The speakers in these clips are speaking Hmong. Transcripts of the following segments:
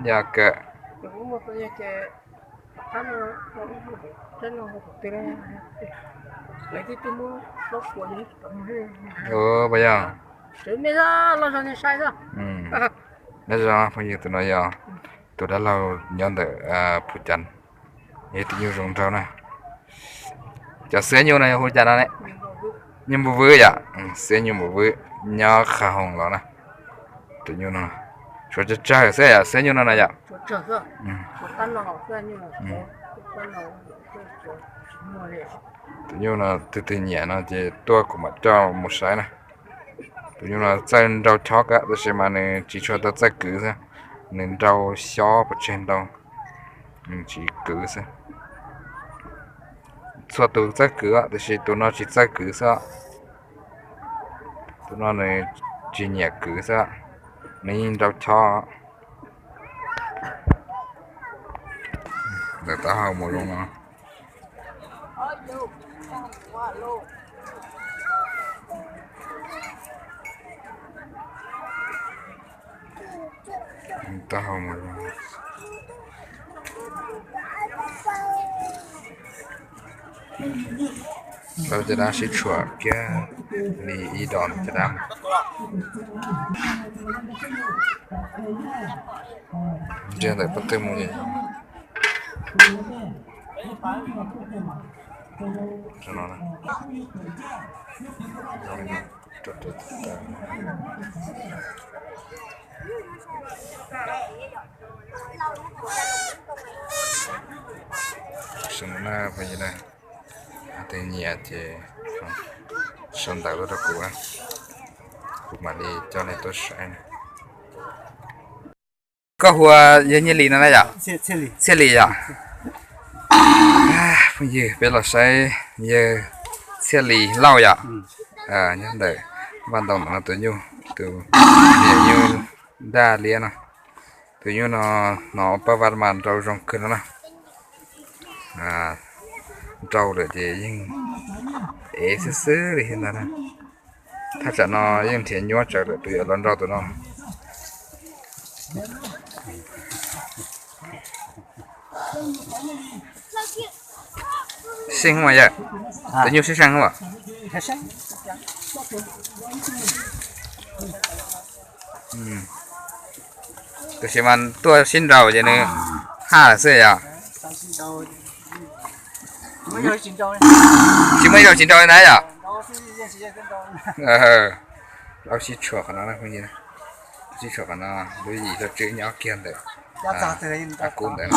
Yog kawg. Ua, puas yog? Nyob zoo phooj ywg, tus no yog tus dab laug nyob ntawm Phu Cas, yog tus nyuj zoo nraug na. Cov xib nyuj no yog hu cas no ne? Nyuj Npum Vwb yom, xib nyuj Npum Vwb nyob Qhab Hoo los na. Tus nyuj no tshuav tsawg tsawg xwb yom, xib nyuj no na yom. Tus nyuj no twg twg nyiam no ces tuaj kuv mam coj mus saib na. Tus nyuj no txawj nrau chob kawg tab sis mas nws tsis tshua tau txawj kwv xwb, nws nrau xyob pov tseg ntau, nws tsis kwv xwb. Txhua tus txawj kwv tiam sis tus no tsis txawj kwv xwb. Tus no nws tsis nyiam kwv xwb, nws yeej nrau chob. Ntawm taub hau mus zoo no. Taub hau mus zoo. Tau caj dab sib tshuam kiag li ib dos caj dab. Ntsia ntawm pob tw mus li no. Xwb na, phooj ywg na, leej twg nyiam ces sau ntawv tuaj rau kuv, kuv mam li coj nej tuaj saib na. Koj hu ua yawg Nyiaj Lis no na yom? Txhiaj Lis yom? Phooj ywg, peb los saib yawg Txhiaj Lis Lauj yom? Nyob ntawm vaj ntoo ntawm no tus nyuj, tus niam nyuj daj liab no. Tus nyuj no hnov paj vaj mas nrau zoo kawg no na. Nrau lawm ces yeej ev xwb xwb li thiab ntag na. Thaj tsam no yeej nrhiav nyuaj tsawv lawm tus yuav los nrau tus no. Seej mas yawg, tus nyuj seej seej mas. Tab sis mas tuaj sib nrau ces nws haj lawm xwb yom. Tsis muaj ib zaug tsis nrau li ntag yom. Plaub sib tshuam qhov no, sib tshuam qhov no, lub yim loj tswb nyob kiag ntawm, kub ntawd.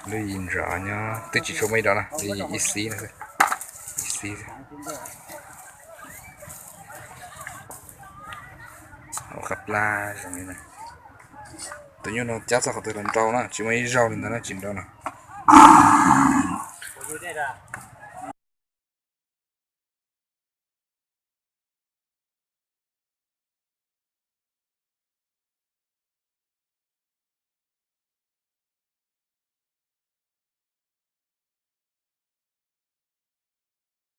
Lub yim ntsav nyob twb tsis tshua muaj ib zaug na, lub yim ib xib no, ib xib. Hauv qab plab zoo li na. Tus nyuj no cab txog qhov twg los nrau na, tsis muaj ib zaug li ntawd na tsis nrau na.